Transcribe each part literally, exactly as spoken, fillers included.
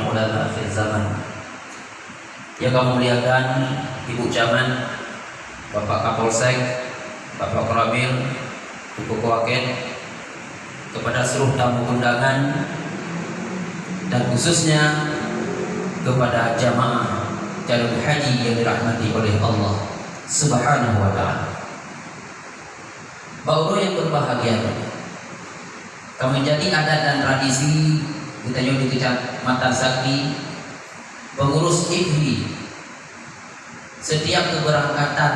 Maulana akhir zaman. Yang kami muliakan Ibu Camat, Bapak Kapolsek, Bapak Koramil, Ibu Kowaket, kepada seluruh tamu undangan, dan khususnya kepada jamaah calon haji yang dirahmati oleh Allah Subhanahu wa Ta'ala. Bak uroe nyang berbahagia nyoe, ka menjadi adat dan tradisi geutanyoe di Kecamatan Sakti, pengurus I P H I, setiap keberangkatan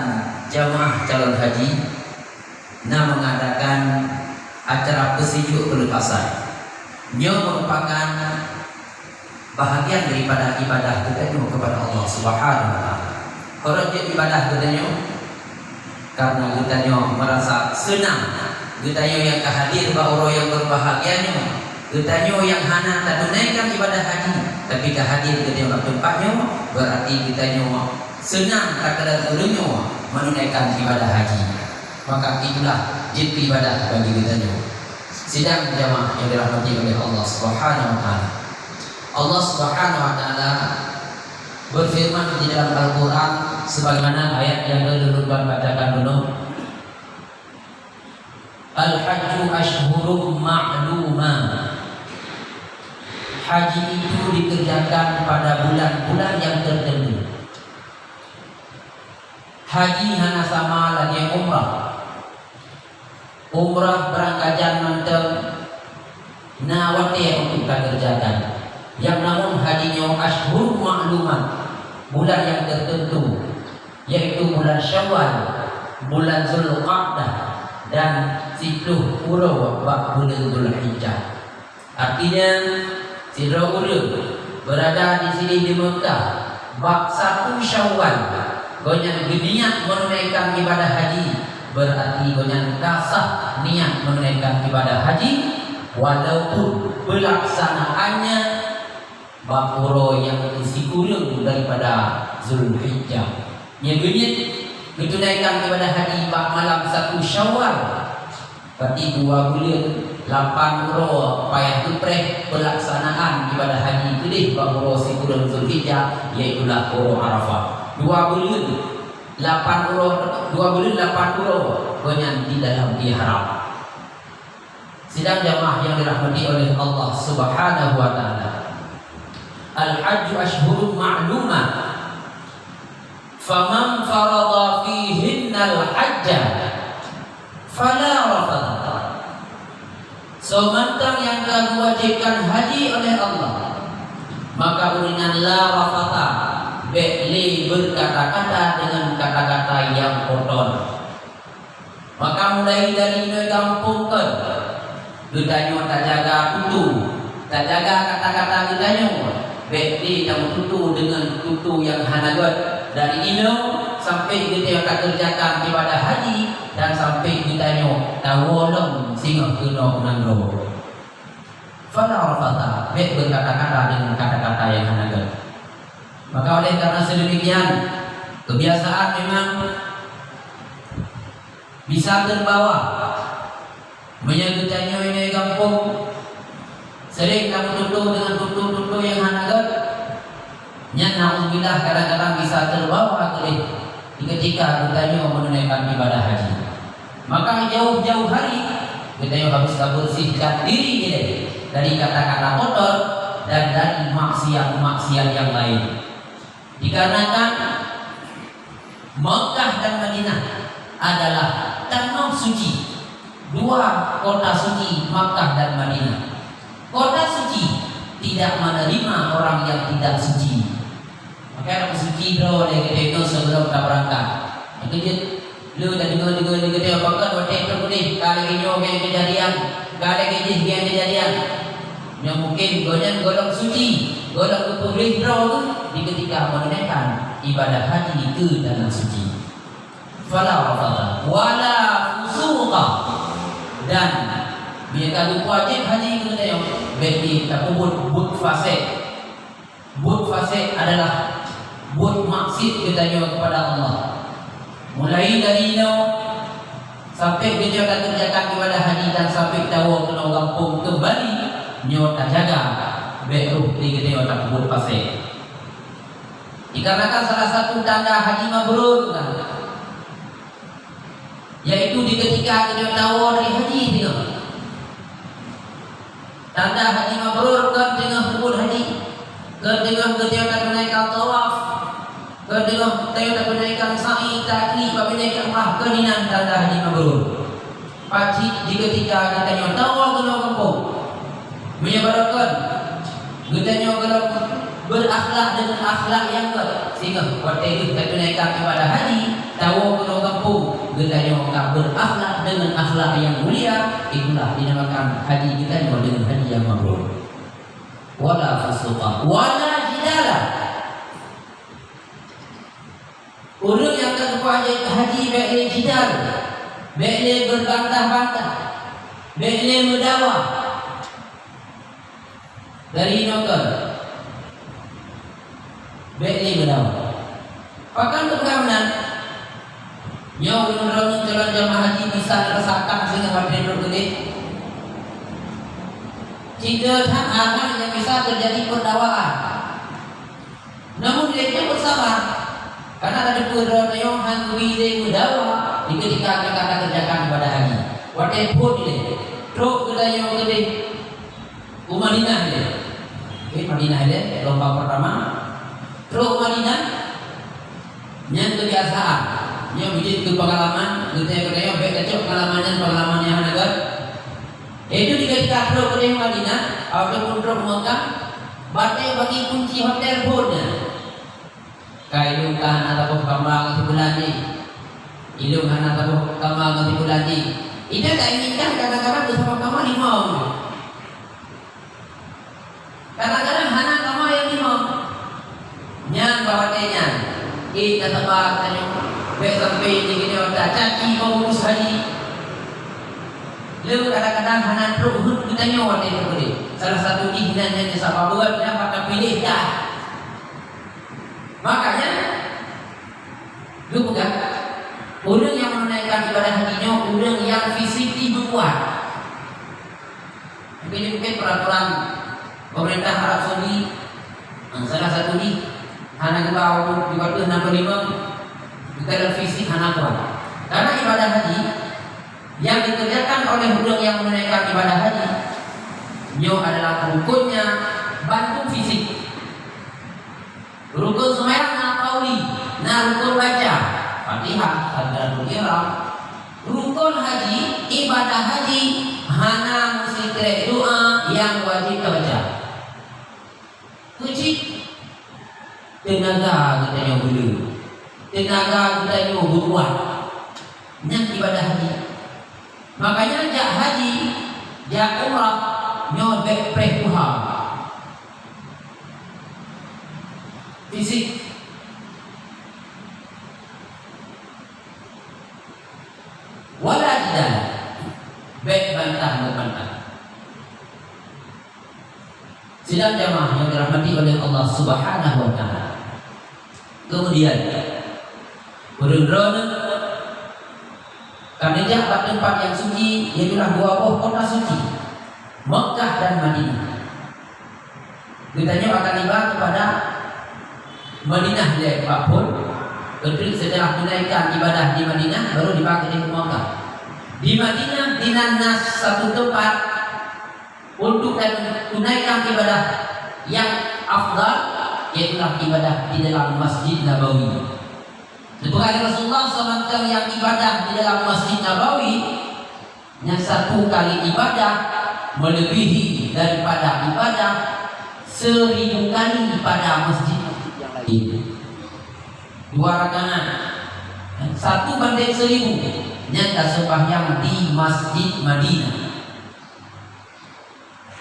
jamaah calon haji na mengadakan acara peusijuek pelepasan. Nyoe merupakan bahagian daripada ibadah geutanyoe kepada Allah Subhanahu wa Ta'ala. Keu rot jeuet ibadah geutanyoe, karena geutanyoe merasa senang. Geutanyoe nyang ka hadir bak uroe nyang berbahagia nyoe, geutanyoe nyang hana tatunaikan ibadah haji, tapi ka hadir geutanyoe bak teumpat nyoe, berarti geutanyoe senang takalon ureuëng nyoe menunaikan ibadah haji. Maka itulah jeuet ibadah bagi geutanyoe. Sidang jamaah yang dirahmati oleh Allah Subhanahu wa Ta'ala. Allah Subhanahu wa Ta'ala berfirman di dalam Al-Quran, sebagaimana ayat yang lôn bacakan dulu, "Al-hajju ashhurum ma'lumat." Haji itu dikerjakan pada bulan-bulan yang tertentu. Haji hana sama lagée umrah. Umrah beurangkajan mantong na watée untuk takeureujakan. Nyang namong haji nyoe ashhur ma'lumat, bulan nyang teuteuntu, yaitu bulan Syawal, bulan Zulqa'dah, dan siplôh uroe bak buleuen Zulhijjah. Artinya, sidroe ureuëng beurada di sini di Meukah, bak satu Syawal, gobnyan geuniat meununaikan ibadah haji, beurati gobnyan ka sah niet meununaikan ibadah haji, walaupun peuleksanaannya bak uroe nyang sikureueng daripada Zulhijjah. Nyan geuniat geutunaikan ibadah haji bak malam satu Syawal. Berarti dua buleuen lapan uroe payah geupreh peulaksanaan ibadah haji keudeh bak uroe sikureueng Zulhijjah, yaitu lah uroe Arafah. Dua buleuen lapan uroe, dua buleuen lapan uroe gobnyan di dalam ihram. Sidang jamaah yang dirahmati oleh Allah Subhanahu wa Ta'ala. Al-hajju ashhurun ma'lumat. Faman farada fihinnal hajja fala rafatha. Soe mantong nyang ka geuwajibkan haji oleh Allah, maka ureuëng nyan la rafatha, bék lé beukata-kata deungon kata-kata nyang kotor. Maka mulai dari inoe gampông kon, geutanyoe tajaga tutoe, tajaga kata-kata geutanyoe, bék lé tameututoe deungon tutoe nyang hana gét. Dari inoe sampai geutanyoe takeureujakan ibadah haji dan sampai geutanyoe tawoe lom singoh keunoe u nanggroe. Fala rafatha, bék beukata-kata deungon kata-kata nyang hana gét. Maka oleh karena sedemikian, kebiasaan memang bisa terbawa. Meunyoe geutanyoe inoe gampông sering tameututoe deungon tutoe-tutoe nyang hana gét, nyan naudzubillah kadang-kadang bisa terbawa keudeh di ketika geutanyoe meununaikan ibadah haji. Maka jauh-jauh hari geutanyoe harus tabersihkan diri ilée dari kata-kata kotor dan dari maksiat-maksiat nyang laén. Dikarenakan Makkah dan Madinah adalah tanoh suci, dua kota suci Makkah dan Madinah. Kota suci tidak menerima orang yang tidak suci. Maka na suci droe lé geutanyoe sebelum tabeurangkat. Maka jeuet Lôn tadeungoe-deungoe lé geutanyoe, pakon watée trok udeh ka lagée nyoe nyang keujadian, ka lagée jih nyang keujadian. Nyoe mungken gobnyan gohlom suci, gohlom geupeugléh droe geuh di keutika meununaikan ibadah haji keu tanah suci. Fala rafatha wala fusuqa, dan meunyoe ka geupeuwajéb haji keu geutanyoe, bék jih tapeubuet buet fasek. Buet fasek adalah buet maksiat geutanyoe kepada Allah. Mulai dari inoe sampai geutanyoe takeureujakan ibadah haji dan sampai tawoe keunoe gampông keumbali, nyoe tajaga Bék roh di geutanyoe tapeubuet fasek. Dikarenakan salah satu tanda haji mabrur kan, yaitu di ketika geutanyoe tawoe dari haji singoh. Tanda haji mabrur kon teungoh peubuet haji, kon teungoh geutanyoe tatunaikan tawaf, kon teungoh geutanyoe tatunaikan sa'i, takli, pabila ke Allah, kon inan tanda haji mabrur. Pacit di ketika geutanyoe tawoe keunoe gampông. Meunyoe barokon, geutanyoe gohlom berakhlak deungon akhlak nyang gét, singoh watée deuh tatunaikan ibadah haji, tawoe keunoe gampông, geutanyoe ka berakhlak deungon akhlak nyang mulia, itulah dinamakan haji geutanyoe deungon haji nyang mabrur. Wala fusuqa, wala jidala. Ureuëng nyang ka geupeuhajat haji bék lé jidal, bék lé beubantah-bantah, bék lé meudawa. Dari inoe kon, bék lé meudawa. Pakon teupeugah meunan? Nyoe ureuëng droeneuh calon jamaah haji bisa rasakan singoh watée trok keudeh. Cit that hana nyang bisa teujadi peudawaan. Namun, lé nyan beusabar, karena tateupeue droeneuh nyoe hana geubri lé meudawa di ketika gata kerjakan ibadah haji. Watée phon ilée, trok geutanyoe keudeh u Madinah ilée. Oke, Madinah ilée, gelombang pertama. Trok u Madinah, nyan kebiasaan. Nyoe bijéh keu pengalaman, geutanyoe-geutanyoe bék tacok pengalaman nyan pengalaman nyang hana gét. Itu di ketika trok keudeh Madinah, ataupun trok Mekah, batée bagi kunci hotel phon nyan. Ka ilôn ka hana saboh kama ngon si fulan jih. Ilôn hana saboh kama ngon si fulan jih. Ita ka inginkan kadang-kadang beusama kama limong. Kadang-kadang hana kama nyang limong. Nyan bak watée nyan, ék tasaba tanyoe, bék sampai di geutanyoe tacaci bak urus haji. Lé kadang-kadang hana trok heuet geutanyoe watée teupeudeh. Salah satu jih nan nyan sabab buet nyang bak tapiléh that. Makanya, geupeugah, ureuëng nyang meununaikan ibadah haji nyoe ureuëng nyang fisik jih beukuat. Mungkin, mungkin peraturan pemerintah Arab Saudi, eh, salah satu jih hana geuba ureuëng di bawah enam puluh lima, keadaan fisik hana kuat. Karena ibadah haji yang dikerjakan oleh ureuëng yang menunaikan ibadah haji, nyoe adalah rukunnya bantu fisik. Rukun seumayang na qauli, na rukun baca Fatihah, takbiratul ihram. Rukun haji, ibadah haji, hana meusikrek doa nyang wajéb tabaca. Keucit, teunaga geutanyoe beuleu, teunaga geutanyoe beukuat. Nyan ibadah haji. Makanya jak haji, jak umrah, nyoe bék preh tuha. Fisik. Wala jidal. Bék bantah-membantah. Sidang jamaah yang dirahmati oleh Allah Subhanahu wa Ta'ala. Kemudian, ureuëng droeneuh ka neujak bak teumpat nyang suci, iaitu dua boh kota suci, Makkah dan Madinah. Geutanyoe akan iba kepada Madinah lé bak phon, keutreuk setelah menunaikan ibadah di Madinah, baru iba keudeh u Makkah. Di Madinah, di nan na satu tempat untuk dan tunaikan ibadah yang afdal, iaitulah ibadah di dalam Masjid Nabawi. Teupeugah lé Rasulullah, seumantong nyang ibadah di dalam Masjid Nabawi, nyang satu kali ibadah melebihi daripada ibadah seribu kali pada masjid yang lain. Dua rakaat, satu banding seribu, nyang taseumbahyang di Masjid Madinah.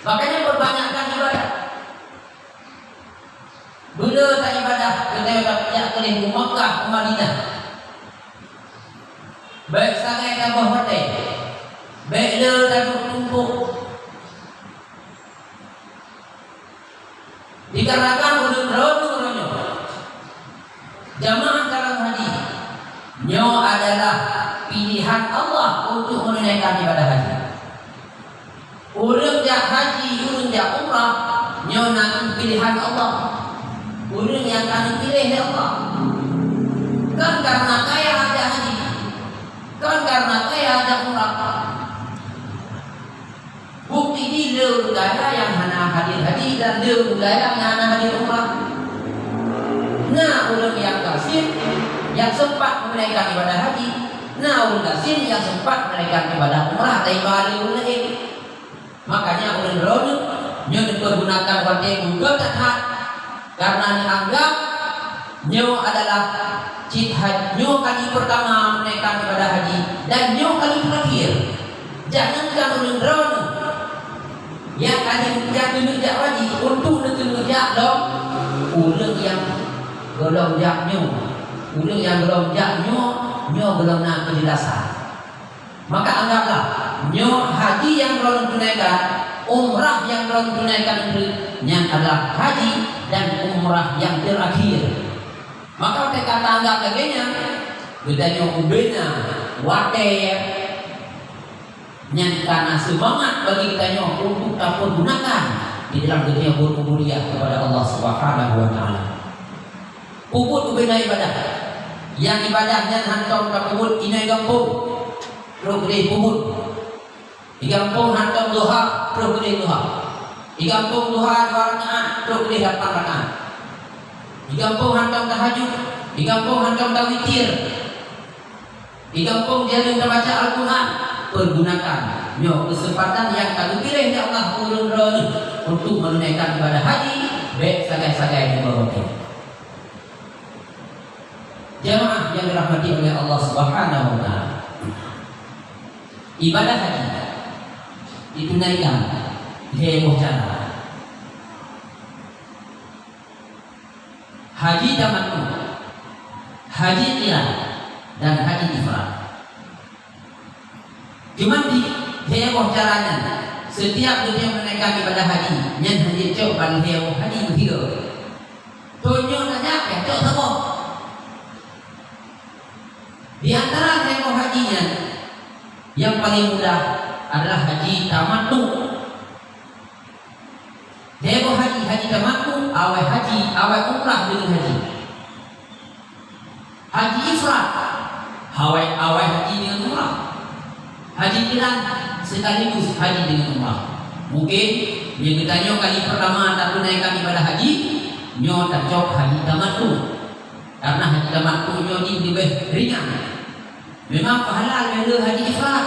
Makanya perbanyakkan ibadah. Bila tak ibadah, kita dah pijak kelih u Makkah, u Madinah. Baik sagai tabah watée, baik le taduek tumpuk. Dikarenakan ureuëng droeneuh nyoe, jamaah calon haji, nyoe adalah pilihan Allah untuk menunaikan ibadah haji. Ureuëng jak haji, ureuëng jak umrah, nyoe na Allah, ureuëng nyang ka neupiléh lé Allah. Kon kareuna kaya jak haji, kon kareuna kaya jak umrah. Bukti jih le ureuëng kaya nyang hana hadir haji dan le ureuëng kaya nyang hana hadir umrah. Na ureuëng nyang gasien nyang sempat menunaikan ibadah haji, na ureuëng gasien nyang sempat menunaikan ibadah umrah, tapi ba le ureuëng laén. Makanya ureuëng droeneuh nyoe neupeurgunakan watée beugöt that-that, kareuna neuanggab nyoe adalah cit haji, nyoe kali peurtama menunaikan ibadah haji dan nyoe kali teurakhir. Jangankan ureuëng droeneuh, nyang ka neuneuk jak haji, untuk neuneuk jak lom ureuëng nyang gohlom jak nyoe, ureuëng nyang gohlom jak nyoe, nyoe gohlom na keujelasan. Maka anggaplah, nyoe haji nyang droeneuh tunaikan, umrah nyang droeneuh tunaikan nyan adalah haji dan umrah nyang teurakhir. Maka watée ka taanggap lagée nyan, geutanyoe ubena watée nyan ka na seumangat bagi geutanyoe untuk tapeurgunakan di dalam geutanyoe beurububiyah kepada Allah Subhanahu wa Taala. Peubuet ubena ibadah. Nyang ibadah nyan hantom tapeubuet inoe gampông, troh keudeh peubuet. Di gampông hantom duha, troh keudeh duha. Di gampông duha dua rakaat, troh keudeh lapan rakaat. Di gampông hantom tahajud, di gampông hantom tawitir. Di gampông jareueng tabaca Al-Quran, peurgunakan nyoe keuseumpatan nyang ka geupiléh lé Allah ureuëng droeneuh untuk meununaikan ibadah haji, bék sagai-sagai neubarôkée. Jamaah yang dirahmati oleh Allah Subhanahu wa Taala, ibadah haji ditunaikan lhée boh cara. Haji tamattu, haji qiran, dan haji ifrad. Cuman di lhée boh cara nyan, setiap geutanyoe meununaikan ibadah haji, nyan hana jicok ban lhée boh haji meusigoe. Tanyoe na jak, ya cok saboh. Di antara lhée boh haji nyan, nyang paleng mudah adalah haji tamattu. Lhée boh haji, haji tamattu, awai haji, awai umrah deungon haji. Haji ifrad, awai, awai haji deungon umrah. Haji qiran sekaligus haji deungon umrah. Mungkin, meunyoe geutanyoe kali peurtama tatunaikan ibadah haji, nyoe tacok haji tamattu. Kareuna haji tamattu nyoe jih leubeh ringan. Memang pahala leubeh le haji ifrad.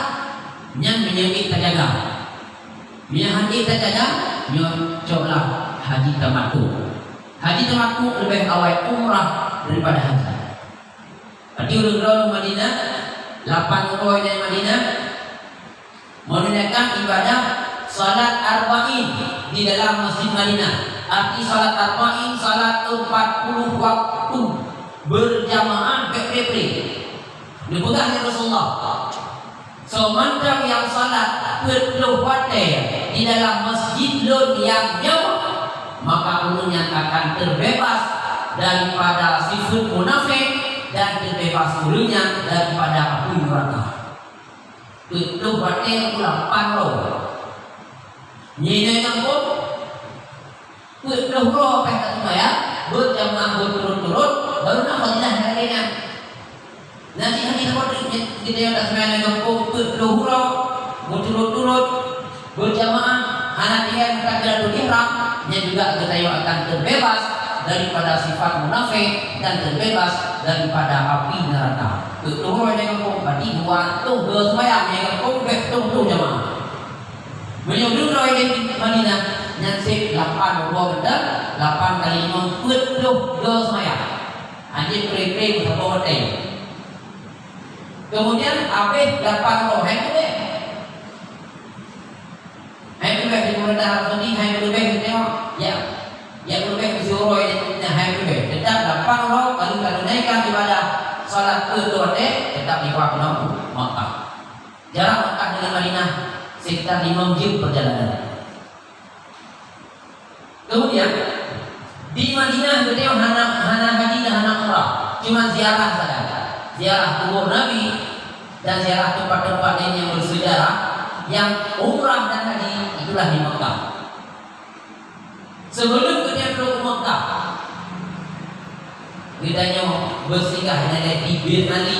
Nyan meunyoe ék tajaga. Meunyoe han ék tajaga, nyoe coklah haji tamattu. Haji tamattu leubeh awai umrah daripada haji. Berarti ureuëng droeneuh Madinah, lapan uroe di Madinah, meununaikan ibadah salat arba'in di dalam Masjid Madinah. Arti salat arba'in, salat empat puluh waktu berjamaah, bék pré-pré. Neupeugah lé Rasulullah, "Soe mantong nyang salat peuet ploh watée di dalam masjid lôn nyang nyoe, maka ureuëng nyan akan teubeubaih daripada sifeuet munafék dan teubeubaih ureuëng nyan daripada apui neuraka." Peuet ploh watée lapan uroe. Nyoe nyang peuet ploh uroe pih taseumayang, berjamaah berturut-turut, baru na fadilah lagée nyan. Nah, di hadis apa tu? Kita yang tak sembahyang gampông peuet ploh uroe berturut-turut, berjamaah, hana tinggai meukat Takbiratul Ihram, nyan juga geutanyoe akan teubeubaih daripada sifat munafék dan teubeubaih daripada api neuraka. Peuet ploh uroe di gampông, berarti dua ratus dua sembahyang di gampông, bék tueng-tueng jamaah. Meunyoe droe di Madinah, nyan sép lapan uroe mantong, lapan kali limong, peuet ploh dua sembahyang. Hanjeuet pré-pré meusaboh watée. Kemudian, habéh lapan uroe, hai peubeubaih. Hai peubeubaih di pemerintah Arab Saudi, hai peubeubaih di tengok. Ya. Ya peubeubaih di uroe, nah, hai peubeubaih. Tetap lapan uroe, kalau ka tunaikan ibadah salat peuet ploh watée, tetap dibawa keunoe Makkah. Jarak Makkah dengan Madinah sekitar lima jam perjalanan. Kemudian, di Madinah geutanyoe hana, hana haji dan hana umrah, cuma ziarah saja. Ziarah kubur Nabi dan ziarah tempat-tempat lain yang bersejarah, yang umrah dan haji itulah di Makkah. Sebelum geutanyoe trok u Makkah, geutanyoe beusinggah nyan lé di Bir Ali.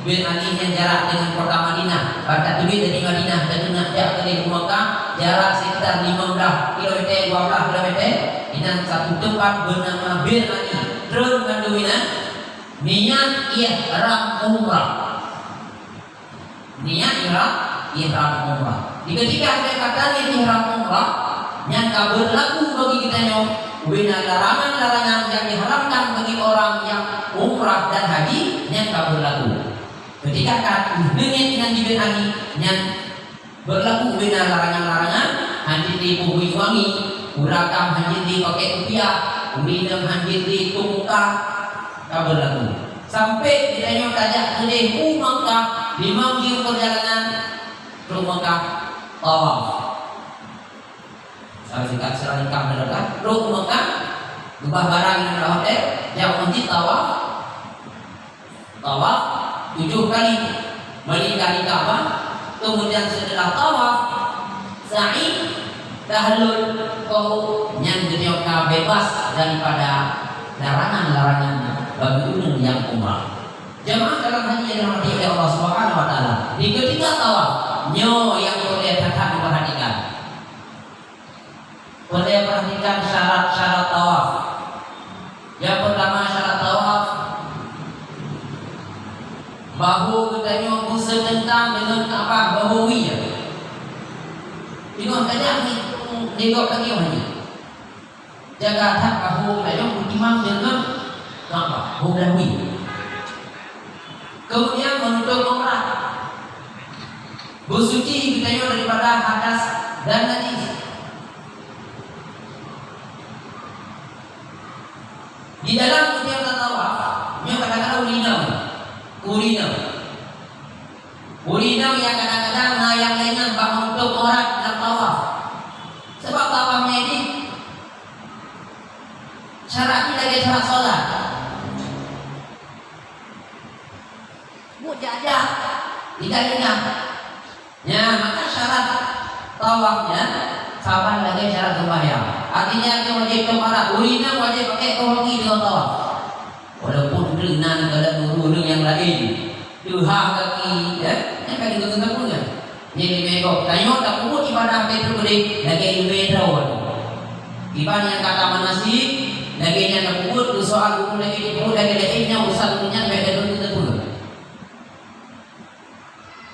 Bir Ali nyan jarak deungon kota Madinah. Ban tateubiet dari Madinah, tateubiet jak keudeh u Makkah, jarak sekitar lima belas kilometer, dua belas kilometer. Inan satu tempat bernama Bir Ali. Treun mandum inan, niat ihram umrah. Niat ihram, ihram umrah. Di ketika hai kata niat ihram umrah, nyan ka berlaku bagi geutanyoe, ubena larangan-larangan yang diharamkan bagi orang yang umrah dan haji, nyan ka berlaku. Ketika ka niat nyan jibeuet lagi, nyan berlaku ubena larangan-larangan, hanjeuet dipeubuet wangi, ureueng agam hanjeuet dipakai kupiah, ureueng inong hanjeuet ditueng muka, ka berlaku. Sampai geutanyoe tajak keudeh u Makkah, limong jeuem perjalanan trok Makkah, tawaf. Salah singkat, salah singkat adalah trok Makkah, ubah barang nyang lam hotel, jak masjid, tawaf. Tawaf tujuh kali melingkari Ka'bah, kemudian setelah tawaf, sa'i, tahallul, nyan geutanyoe ka bebas daripada larangan-larangan bagi ureueng nyang umrah. Jamaah dalam haji yang dirahmati oleh Allah Subhanahu wa Taala, di ketika tawaf, nyoe nyang peureulée that-that diperhatikan. Peureulée perhatikan syarat-syarat tawaf. Nyang pertama syarat tawaf, bahu geutanyoe beuseuteuntang deungon Ka'bah, bahu wie. Singoh tajak ni, nengok lagi wahai. Jaga that bahu geutanyoe beutimang deungon Ka'bah, bahu wie. Kemudian menutup aurat. Beusuci geutanyoe daripada hadas dan najis. Di dalam geutanyoe tatawaf, nyoe kadang-kadang ureueng inong. Ureueng inong. Ureueng inong nyang kadang-kadang na nyang lengah bak menutup aurat dalam tawaf. Sebab tawaf nyan jih syarat jih lagée syarat solat. Buet jak-jak, ingat-ingat. Nyan, maka syarat tawaf nyan saban lagée syarat seumayang. Artinya, nyoe wajéb keufarat. Ureueng inong wajéb pakai keuhoki deungon tawaf. Walaupun ureueng nan galak ureueng nyang laén, teuhah gaki, ya, nyan ka deungon teupeue nyan. Nyan di mego, tanyoe tapeubuet ibadah Baitul Qudus lagée ileumèe droe. Iban nyang kata manasik, lagée nyan tapeubuet, soal ureueng lagée jipeubuet lagée laén nyan, urusan ureueng nyan bèk lagée ureueng teupeue.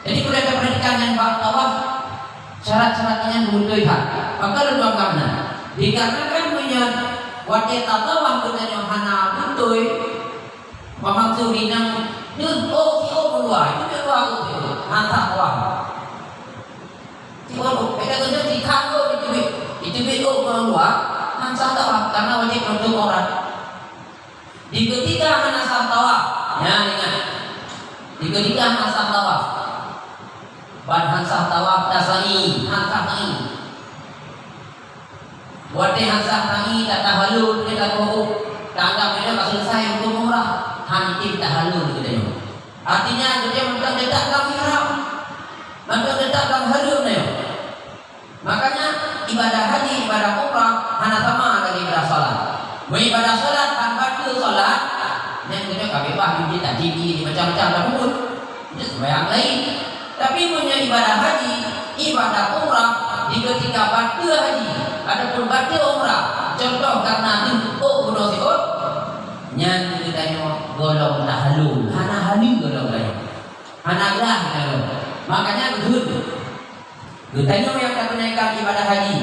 Jadi, peue tapeurhatikan nyan bak tawaf, syarat-syarat nyan beutôi that. Maka lôn tuan makna. Dikarenakan meunyoe watée tatawaf geutanyoe hana beutôi, Meumaksud inong deuh ôk siôh meuluwa, itu deuh dua ôk siôh, hana tawaf. Siôh ôk, beda keudeuh sikhan ôk diteubiet, diteubiet ôk meuluwa, hana sah tawaf, karena wajéb menutup aurat. Di keutika hana sah tawaf, nyan ingat. Di keutika hana sah tawaf, ban hana sah tawaf, tasa'i, hana sah sa'i. Watée hana sah tangieng, tatahallul, teuka teuka, tanggap nyoe ka selesai huköm umrah, hana tem tahallul geutanyoe. Artinya, geutanyoe mantong teutap lam ihram, mantong teutap lam hareuem nyoe. Makanya, ibadah haji, ibadah umrah hana sama lagée ibadah salat. Meunyoe ibadah salat, tanpa tu salat, nyan geutanyoe ka beubaih, jeuet tajim, jeuet macam-macam, dah pun. Nyan seumayang laén. Tapi meunyoe ibadah haji, ibadah umrah, di keutika bateue haji ataupun bateue umrah, contoh karena deuh ôk bunoe siôn, nyan geutanyoe gohlom tahallul, hana haleue gohlom tanyoe. Hana glah geutanyoe. Makanya geutanyoe nyang tatunaikan ibadah haji,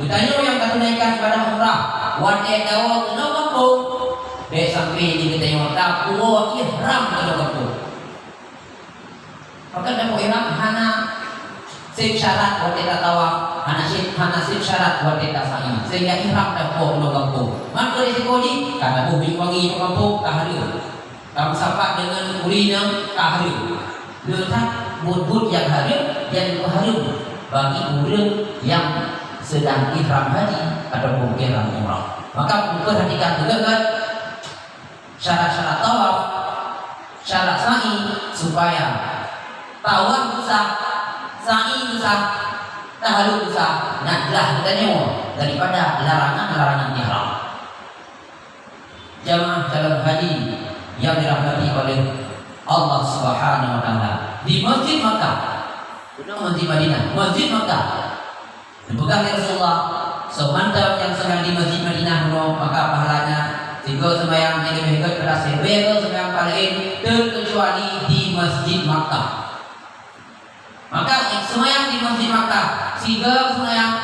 geutanyoe nyang tatunaikan ibadah umrah, watée tawoe keunoe gampông, bèk sampai di geutanyoe tapuwoe ihram keunoe gampông. Pakon tapuwoe ihram? Hana sép syarat watée tatawaf, hana sép, hana sép syarat watée tasa'i. Sehingga ihram tapuwoe keunoe gampông. Man peue risiko jih? Ka taboh minyeuk wangi keunoe gampông, ka hareuem. Ka meusapat deungon ureueng nyang ka hareuem. Le that buet-buet nyang hareuem, nyang hareuem bagi ureueng nyang sedang ihram haji ataupun ihram umrah. Maka, peue tapeurhatikan beutôi syarat-syarat tawaf, syarat sa'i, supaya tawaf sah, sa'i sah, Tahalul dosa, na glah geutanyoe daripada larangan-larangan ihram. Jamaah calon haji yang dirahmati oleh Allah Subhanahu wa Taala, di Masjid Makkah, bukan Masjid Madinah, Masjid Makkah, dipeugah lé Rasulullah, "Soe mantong nyang seumbahyang di Masjid Madinah bunoe, maka pahalanya sigoe seumbahyang nyang leubeh gét pada sireutôh seumbahyang nyang laén, teukecuali di Masjid Makkah." Maka, seumayang di Masjid Makkah, sigoe seumayang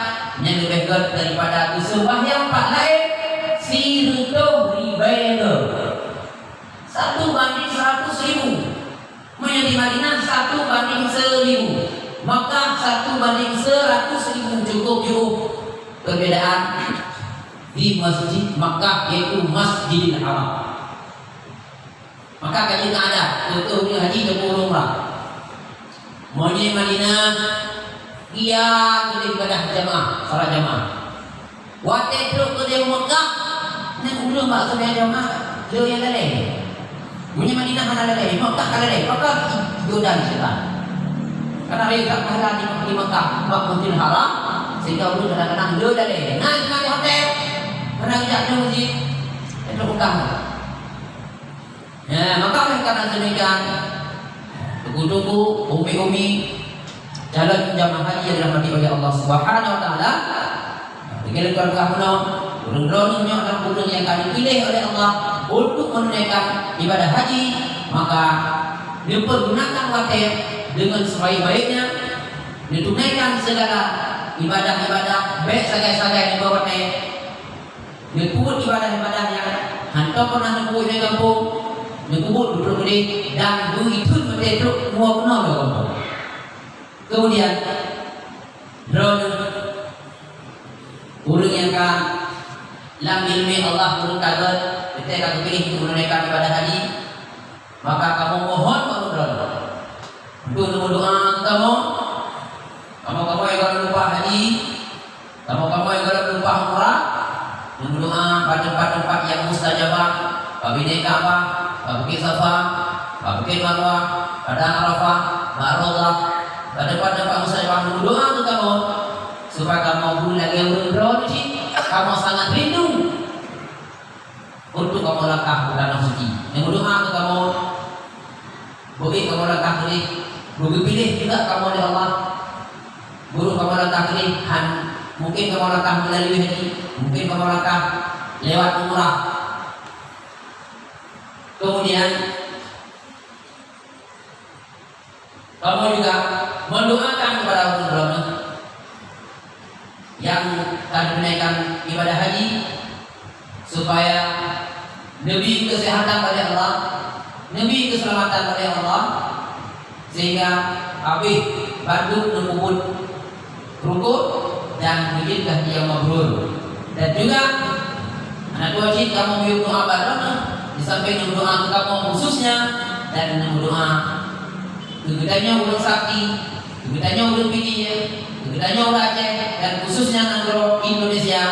nyang leubeh gét daripada geuseumbahyang pat laén sireutôh ribèe goe. Satu banding seratus ribu. Meunyoe di Madinah, satu banding seribu. Makkah, satu banding seratus ribu, cukup jauh perbedaan di Masjid Makkah, yaitu Masjidil Haram. Maka ka jeuet keu adat, keu ureueng haji ataupun ureueng umrah. Meunyoe Madinah, iya keu ibadah jamaah, salat jamaah. Watèe trok keu di Mekah, nyan ureueng bak salat jamaah, le nyang lalè. Meunyoe Madinah hana lalè, Mekah ka lalè, maka godaan syaitan. Karena rayek that pahala di, di Mekah, bak Masjidil Haram, sehingga ureueng kadang-kadang le lalè. Nah, di hotel, hana geujak keu masjid, trok Mekah. Ya, maka oleh karena demikian, tunggu-tunggu, umi-umi, calon jamaah haji yang dirahmati oleh Allah Subhanahu wa Taala, bagi tuan-tuan, ureueng droeneuh nyoe adalah ureueng nyang ka dipiléh oleh Allah untuk menunaikan ibadah haji, maka neupergunakan watèe dengan sebaik-baiknya, neutunaikan segala ibadah-ibadah, bèk sagai-sagai neuba watèe. Neupeubuet ibadah-ibadah nyang hántom pernah neupeubuet di gampông, neupeubuet di Trok Keudeh, dan beuitheun watèe trok keuluwa keunoe lom gampông. Kemudian, droeneuh ureueng nyang ka lam ileumèe Allah, ureueng ka gèt, watèe ka geupiléh untuk menunaikan ibadah haji, maka kamoe mohon bak droeneuh untuk neumeudoa keu kamoe. Kamoe-kamoe nyang gohlom leupah haji, kamoe-kamoe nyang gohlom leupah umrah, neumeudoa bak teumpat-teumpat nyang mustajabah, bak Binéh Ka'bah, bak Bukét Safa, bak Bukét Marwah, Padang Arafah, bak Raudhah, bak teumpat-teumpat mustajabah neumeudoa keu kamoe, supaya kamoe beu lagèe ureueng droeneuh cit, kamoe sangat rindu untuk kamoe langkah u Tanoh Suci. Neumeudoa keu kamoe, beu ék kamoe langkah keudeh, beu geupiléh juga kamoe lé Allah. Beu rôh kamoe langkah keudeh, han, mungken kamoe langkah meulalui haji, mungken kamoe langkah lewat umrah. Kemudian, kamoe juga mendoakan kepada ureueng droeneuh nyang ka ditunaikan ibadah haji, supaya neubri keuseuhatan oleh Allah, neubri keuseulamatan oleh Allah, sehingga habéh bandum neupeubuet rukuk dan meujeuet haji nyang mabrur. Dan juga, hana tuwoe cit kamoe miyueb doa bak droeneuh, di sampéng neumeudoa keu kamoe khususnya, dan neumeudoa keu geutanyoe ureueng Sakti, keu geutanyoe ureueng Pidie, keu geutanyoe ureueng Aceh, dan khususnya nanggroe Indonesia,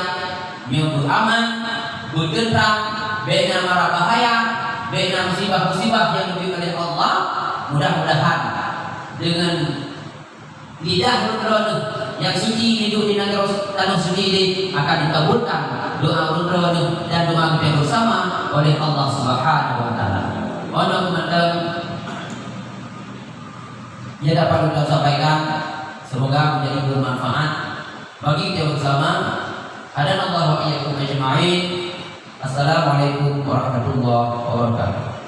nyoe beuaman, beuteuntrang, bèk na mara bahaya, bèk na musibah-musibah nyang geubri oleh Allah. Mudah-mudahan deungon lidah ureueng droeneuh nyang suci hidup di nanggroe Tanoh Suci nyoe akan dikabulkan doa ureueng droeneuh dan doa kita bersama oleh Allah Subhanahu wa Taala. Mohon doa mantong nyang dapat ulôn sampaikan, semoga menjadi bermanfaat bagi kita bersama. Hadanallahu wa iyyakum ajma'in. Assalamualaikum warahmatullahi wabarakatuh.